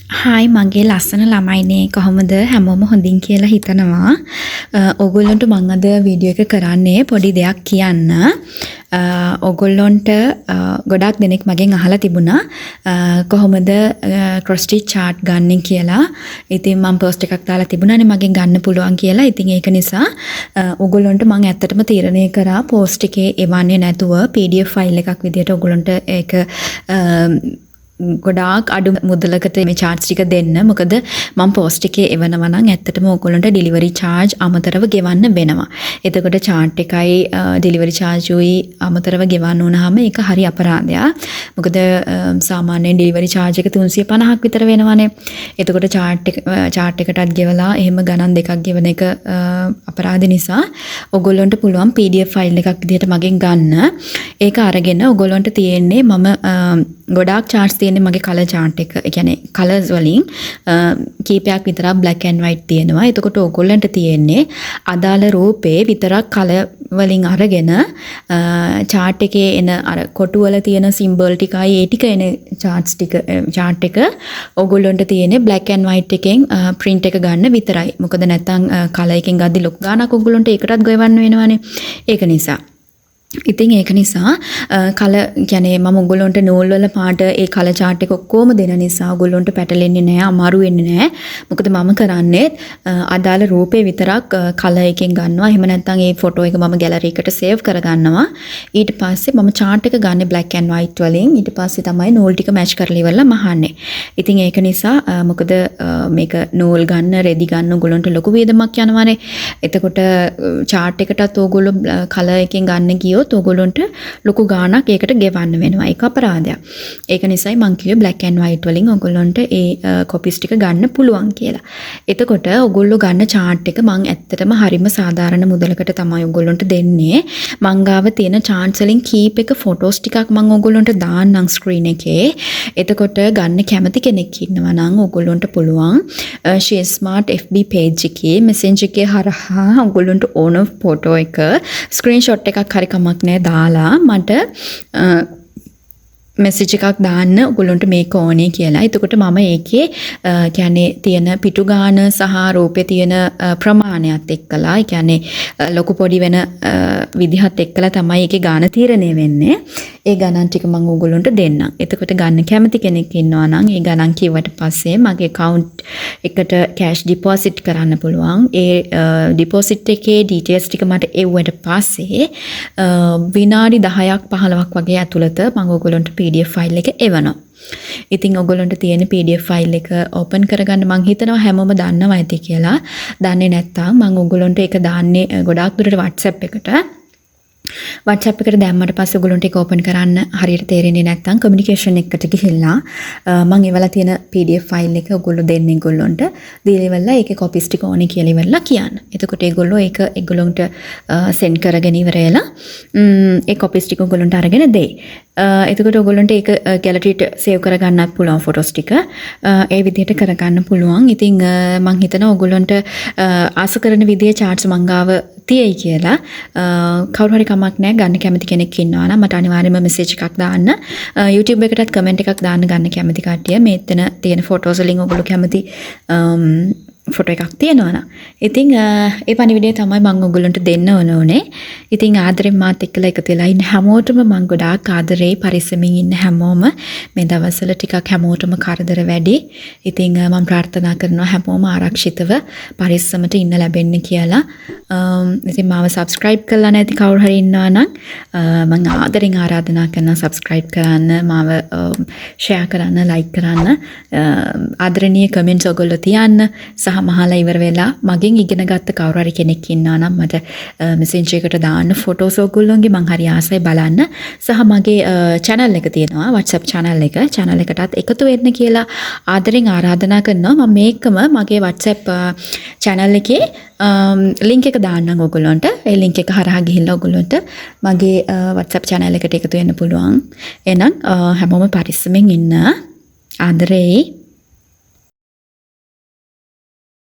Hi මගේ ලස්සන ළමයිනේ, කොහොමද? හැමෝම හොඳින් කියලා හිතනවා. ඔයගොල්ලන්ට මං අද වීඩියෝ එක කරන්නේ පොඩි දෙයක් කියන්න. ඔයගොල්ලොන්ට ගොඩක් දෙනෙක් මගෙන් අහලා තිබුණා කොහොමද ක්‍රොස් ස්ටිච් චාට් ගන්නෙ කියලා. ඉතින් මං පෝස්ට් එකක් දාලා තිබුණානේ මගෙන් ගන්න පුළුවන් කියලා. ඉතින් ඒක නිසා ඔයගොල්ලොන්ට මං ඇත්තටම තීරණය කරා පෝස්ට් එකේ එවන්නේ නැතුව PDF file එකක් විදියට ඔයගොල්ලන්ට ඒක ගොඩාක් අඩු මුදලකට මේ චාර්ජ් ටික දෙන්න. මොකද මම පෝස්ට් එකේ එවනවා නම් ඇත්තටම ඕගොල්ලන්ට ඩෙලිවරි චාර්ජ් අමතරව ගෙවන්න වෙනවා. එතකොට චාර්ට් එකයි ඩෙලිවරි චාර්ජ් උයි අමතරව ගෙවන්න වුණාම ඒක හරි අපරාධයක්. මොකද සාමාන්‍යයෙන් ඩෙලිවරි චාර්ජ් එක 350ක් විතර වෙනවනේ. එතකොට චාර්ට් එක චාර්ට් එකටත් ගෙවලා එහෙම ගණන් දෙකක් ගෙවන එක අපරාධ නිසා ඔයගොල්ලන්ට පුළුවන් PDF file එකක් විදිහට මගෙන් ගන්න. ඒක අරගෙන ඔයගොල්ලන්ට තියෙන්නේ මම ගොඩාක් චාර්ට්ස් තියෙන්නේ මගේ කලර් චාර්ට් එක. ඒ කියන්නේ කලර්ස් වලින් කීපයක් විතරක් බ්ලැක් ඇන්ඩ් වයිට් තියෙනවා. එතකොට ඔයගොල්ලන්ට තියෙන්නේ අදාළ රූපේ විතරක් කලර් වලින් අරගෙන චාර්ට් එකේ එන අර කොටු වල තියෙන සිම්බල් ටිකයි ඒ ටික එන චාර්ට්ස් ටික චාර්ට් එක ඔයගොල්ලන්ට තියෙන්නේ බ්ලැක් ඇන්ඩ් වයිට් එකෙන් ප්‍රින්ට් එක ගන්න විතරයි. මොකද නැත්තම් කලර් එකෙන් ගද්දි ලොකු ගාණක් ඔයගොල්ලන්ට ඒකටත් ගෙවන්න වෙනවනේ. ඒක නිසා. ඉතින් ඒක නිසා කල කියන්නේ මම ඔයගොල්ලන්ට නූල් වල පාට ඒ කලර් චාට් එක ඔක්කොම දෙන නිසා ඔයගොල්ලන්ට පැටලෙන්නේ නෑ, අමාරු වෙන්නේ නෑ. මොකද මම කරන්නේ අදාළ රූපේ විතරක් කලර් එකෙන් ගන්නවා. එහෙම නැත්නම් ඒ ෆොටෝ එක මම ගැලරි එකට සේව් කරගන්නවා. ඊට පස්සේ මම චාට් එක ගන්නෙ බ්ලැක් ඇන්ඩ් වයිට් වලින්. ඊට පස්සේ තමයි නූල් ටික මැච් කරලා ඉවරලා මහන්නේ. ඉතින් ඒක නිසා මොකද මේක නූල් ගන්න රෙදි ගන්න ඔයගොල්ලන්ට ලොකු වියදමක් යනවානේ. එතකොට චාට් එකටත් ඔයගොල්ලෝ කලර් එකෙන් ගන්න ගියොත් ඔයගොල්ලන්ට ලොකු ගාණක් ඒකට ගෙවන්න වෙනවා. ඒක අපරාධයක්. ඒක නිසායි මං කිව්වේ බ්ලැක් ඇන්ඩ් වයිට් වලින් ඔයගොල්ලන්ට ඒ කොපිස් ටික ගන්න පුළුවන් කියලා. එතකොට ඔයගොල්ලෝ ගන්න චාට් එක මං ඇත්තටම හරිම සාධාරණ මුදලකට තමයි ඔයගොල්ලන්ට දෙන්නේ. මං ගාව තියෙන චාට්ස් වලින් කීප එක ෆොටෝස් ටිකක් මං ඔයගොල්ලන්ට දාන්නම් ස්ක්‍රීන් එකේ. එතකොට ගන්න කැමති කෙනෙක් ඉන්නවා නම් ඔයගොල්ලන්ට පුළුවන් She Smart FB page එකේ මෙසේජ් එකේ හරහා ඔයගොල්ලන්ට ඕන ෆොටෝ එක ස්ක්‍රීන්ෂොට් එකක් හරි කමක් නෑ දාලා මට මෙසේජ් එකක් දාන්න ඔයගොල්ලන්ට මේක ඕනේ කියලා. එතකොට මම ඒකේ කියන්නේ තියෙන පිටු ගාන සහ රූපේ තියෙන ප්‍රමාණයත් එක්කලා, ඒ කියන්නේ ලොකු පොඩි වෙන විදිහත් එක්කලා තමයි ඒකේ ගාන තීරණය වෙන්නේ. ඒ ගණන් ටික මම ඔයගොල්ලන්ට දෙන්නම්. එතකොට ගන්න කැමති කෙනෙක් ඉන්නවා නම් ඒ ගණන් කිව්වට පස්සේ මගේ account එකට කැෂ් ඩිපොසිට් කරන්න පුළුවන්. ඒ ඩිපොසිට් එකේ ඩීටේල්ස් ටික මට එව්වට පස්සේ විනාඩි 10ක් 15ක් වගේ ඇතුළත මම ඔයගොල්ලන්ට PDF file එක එවනවා. ඉතින් ඔයගොල්ලන්ට තියෙන PDF file එක ඕපන් කරගන්න මං හිතනවා හැමෝම දන්නවා ඇති කියලා. දන්නේ නැත්නම් මං ඔයගොල්ලන්ට ඒක දාන්නේ ගොඩාක් දුරට WhatsApp එකට. WhatsApp එකට දැම්මට පස්සේ ඔයගොල්ලන්ට ඒක ඕපන් කරන්න හරියට තේරෙන්නේ නැත්නම් කමියුනිකේෂන් එකට ගිහිල්ලා මං එවලා තියෙන PDF file එක ඔයගොල්ලෝ දෙන්න ඒගොල්ලන්ට දීලා ඉවරලා ඒකේ කොපිස් ටික ඕනේ කියලා ඉවරලා කියන්න. එතකොට ඒගොල්ලෝ ඒක ඒගොල්ලන්ට සෙන්ඩ් කරගෙන ඉවර වෙලා ඒ කොපිස් ටික ඔයගොල්ලන්ට අරගෙන දෙයි. එතකොට ඔයගොල්ලන්ට ඒක ගැලරියට සේව් කරගන්නත් පුළුවන් ෆොටෝස් ටික. ඒ විදිහට කරගන්න පුළුවන්. ඉතින් මං හිතනවා ඔයගොල්ලන්ට ආස කරන විදිහේ චාට්ස් මං ගාව තියෙයි කියලා. කවුරු හරි කමක් නැහැ ගන්න කැමති කෙනෙක් ඉන්නවා නම් මට අනිවාර්යයෙන්ම මෙසේජ් එකක් දාන්න. YouTube එකටත් කමෙන්ට් එකක් දාන්න ගන්න කැමති කට්ටිය මෙතන තියෙන ෆොටෝස් වලින් ඔයගොල්ලෝ කැමති ෆොටෝ එකක් තියෙනවා නම්. ඉතින් ඒ පණිවිඩය තමයි මං ඔයගොල්ලන්ට දෙන්න ඕන උනේ. ඉතින් ආදරෙන් මාත් එක්කලා එකතු වෙලා ඉන්න හැමෝටම මං ගොඩාක් ආදරේ. පරිස්සමින් ඉන්න හැමෝම මේ දවස්වල ටිකක් හැමෝටම කරදර වැඩි. ඉතින් මං ප්‍රාර්ථනා කරනවා හැමෝම ආරක්ෂිතව පරිස්සමට ඉන්න ලැබෙන්න කියලා. ඉතින් මාව සබ්ස්ක්‍රයිබ් කරලා නැති කවුරු හරි ඉන්නවා නම් මං ආදරෙන් ආරාධනා කරනවා සබ්ස්ක්‍රයිබ් කරන්න, මාව ෂෙයා කරන්න, ලයික් කරන්න, ආදරණීය කමෙන්ට්ස් ඔයගොල්ලෝ තියන්න සහ මහලා ඉවර වෙලා මගෙන් ඉගෙන ගත්ත කවුරු හරි කෙනෙක් ඉන්නවා නම් මට මෙසේජ් එකට දාන්න ෆොටෝස් ඔයගොල්ලෝගේ මං හරි ආසයි බලන්න. සහ මගේ චැනල් එක තියෙනවා WhatsApp channel එක. චැනල් එකටත් එකතු වෙන්න කියලා ආදරෙන් ආරාධනා කරනවා. මම මේකම මගේ WhatsApp channel එකේ ලින්ක් එක දාන්නම් ඔයගොල්ලන්ට. ඒ ලින්ක් එක හරහා ගිහිල්ලා ඔයගොල්ලන්ට මගේ WhatsApp channel එකට එකතු වෙන්න පුළුවන්. එහෙනම් හැමෝම පරිස්සමෙන් ඉන්න. ආදරෙයි.